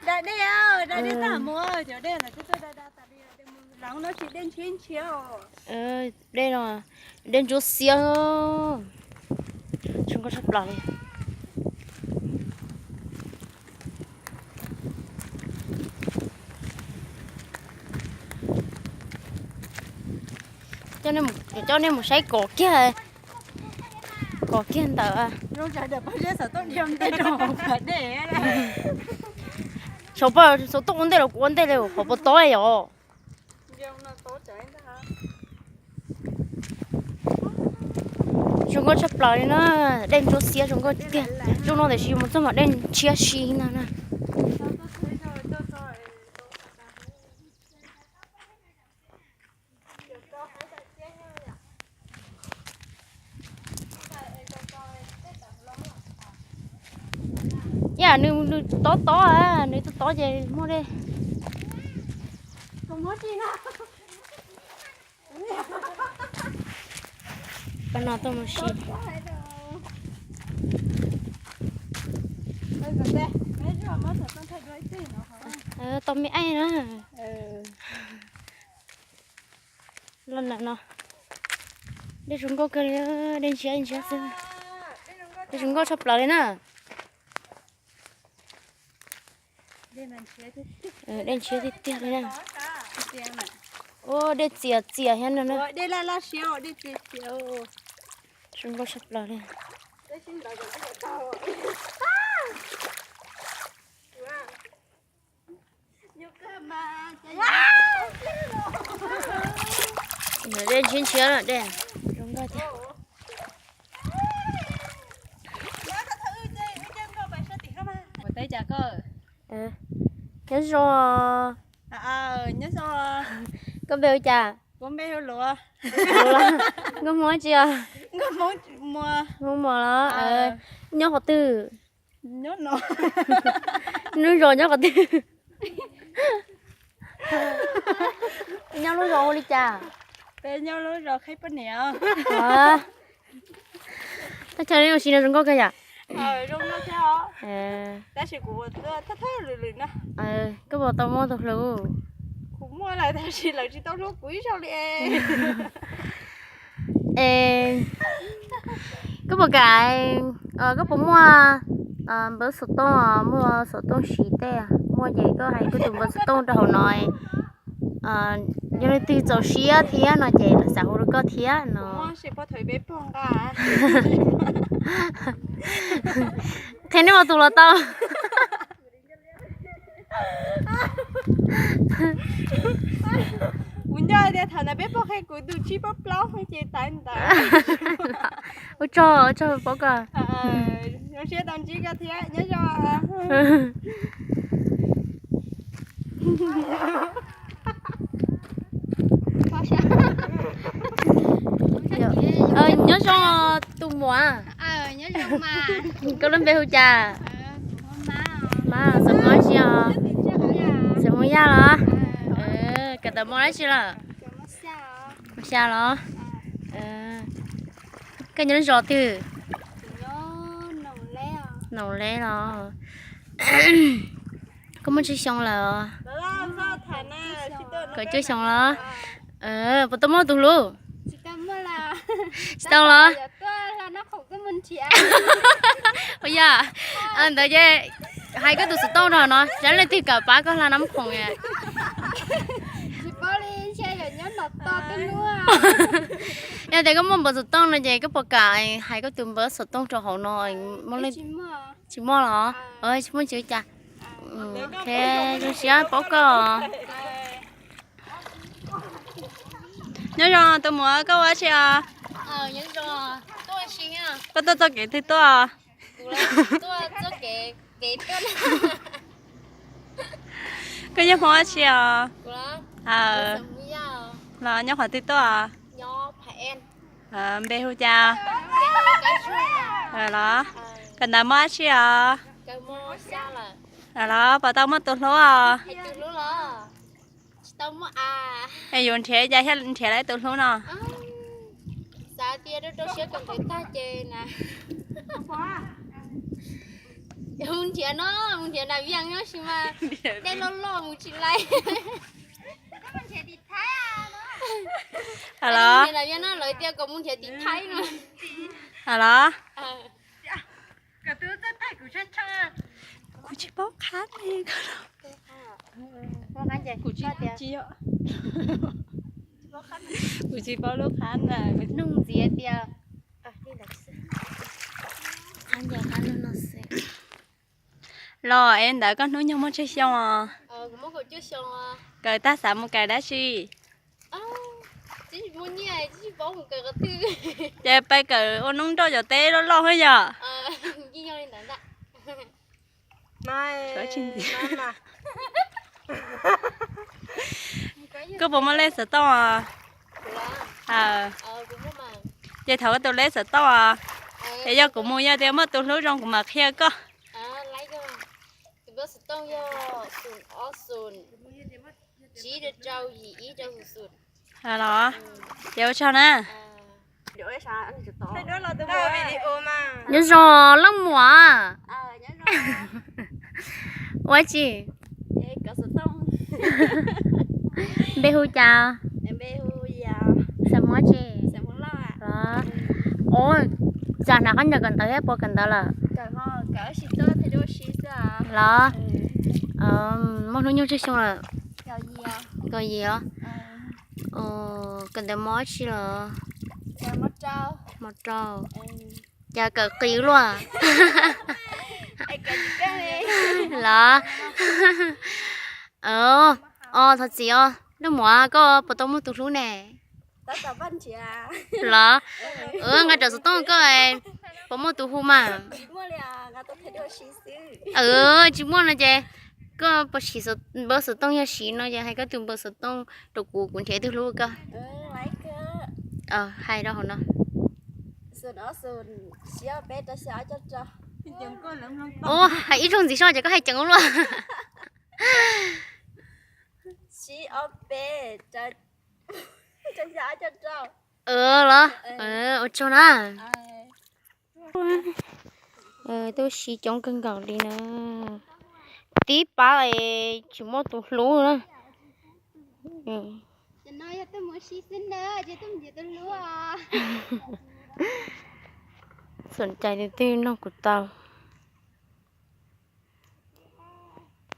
Da dej, da dej tag mus, cov dej no twb tuaj da da tas li, dej mus lav no tsis dej ntshiab ntshiab os. Dej no, dej ntsuab xiab, zoo nkauj tshaj plaws li. Coj nej mus saib kom kiag, kom kiag ntawm saum paj xov tooj ua ntej los kuv ua ntej li hauv paus tob yom. Zoo nkauj tshaj plaws li na, dej ntsuab xiab zoo nkauj tiag. Zoo no tiam sis mus txog mas dej ntshiab si ntag na. Yam nws, nws tob tob, nws tob tob ces muaj dej. Pab no tuaj mus si. Tau me aib na. Los ntawm no, dej zoo nkauj kawg li, dej ntshiab ntshiab xwb. Dej zoo nkauj tshaj plaws li na. Dej ntshiab tiag tiag li na. Ua dej txias txias thiab no na. Zoo nkauj tshaj plaws li. Dej ntshiab ntshiab, dej zoo nkauj tiag. Nyob zoo. Koj npe hu cas? Nkauj Hmoob tsi os? Hmoob Muas los? Nyob qhov twg? Lub zos nyob qhov twg? Nyob lub zos hu li cas? Peb nyob lub zos Khaib Poj Niam. Tab chaw nej ua si no zoo nkauj kawg yom? Koj puas tau muaj tus hlub? Kuv muaj lawm tab sis lawv tsis tau hlub kuv ib zaug li. Es koj puas kam, koj puas muaj npawb xov tooj, muaj xov tooj siv tej, muaj ces koj hais koj tus npawb xov tooj rau hauv no. Yog leej twg txaus siab thiab no ces lawv xav hu rau koj thiab no. Qhia nej ua tus los tau. Kuv nco tias thaum ntawd peb pom qhia kuv tus tsib plaub plaub ces tawv ntawd. Ua tsaug, ua tsaug paub koj. Zoo siab tau ntsib koj thiab, nyob zoo. Nyob zoo tus muam. Koj lub npe hu cas? Mab, xeem Hmoob tsi os? Xeem Hmoob Yaj los? Kawm ntawv mos dab tsi lawm? Mos xya los? Koj nyob zos twg? Noom Leb los? Koj muaj tsawg xyoo lawm? Kaum cuaj xyoo los? Puas tau muaj tus hlub? Tsis tau los? Ua yog, ntawd ces hais koj tus xov tooj rau no, seb leej twg kam pab koj hla Nab Khoom. Yog tias koj muaj npawb xov tooj no ces koj puas kam hais koj tus npawb xov tooj rau hauv no? Tsis muaj los? Tsis muaj tsis ua cas. Ok, zoo siab paub koj. Nyob zoo tus muam, koj ua dab tsi os? Koj tuaj txoj kev twg tuaj? Koj nyob Hmoob dab tsi os? Los nyob qhov twg tuaj? Npe hu cas? Los, kawm ntawv mos dab tsi os? Los, puas tau muaj tus hlub os? Es yus nrhiav cas thiaj nrhiav tau tus hlub no? Mus nrhiav no, mus nrhiav nas vias no sis mas dej loj loj mus tsis laib. Los, lawv tias kom mus nrhiav tim Thaib no. Los, kuv tsis paub qhab li. Kuv tsis paub lub qhab ntawd. Nug ntxiv tias, los es ntawd koj hnub nyoog muaj tsawg xyoo os? Kawm tag xav mus kawm dab tsi? Ces peb kawm ua noob nroj cov teb loj loj hab yom? Koj puas muaj lej xov tooj os? Ces thaum koj tus lej xov tooj os, es yog kuv mus yog tias muaj tus hlub zoo kuv mam qhia koj. Los, ces ua tsaug na. Nyob zoo leej muam. Ua tsi? Npe hu cas? Xeem Hmoob tsi? Os, cas hnav khaub ncaws kawm ntawv thiab puas kawm ntawv lawm? Los, muaj hnub nyoog tsawg xyoo lawm? Kaum yim os. Kawm ntawv mos tsi los? Mos rau. Cas kawm qis luaj? Los, os, thov txim os, leej muam koj puas tau muaj tus hlub ne? Los, nqa rawv xov tooj koj, puas muaj tus hu mas? Tsis muaj no ces koj puas siv npawb xov tooj, yog siv no ces hais koj tus npawb xov tooj rau kuv, kuv nrhiav tus hlub koj. Hais rau hauv no. Hais ib zaug ntxiv soj ces koj hais ceev luaj. Los, ua tsaug na. Twb siv coob kawg nkaus li na. Tib pab es tsis muaj tus hlub na. Xom cai tus twg nug kuv tau.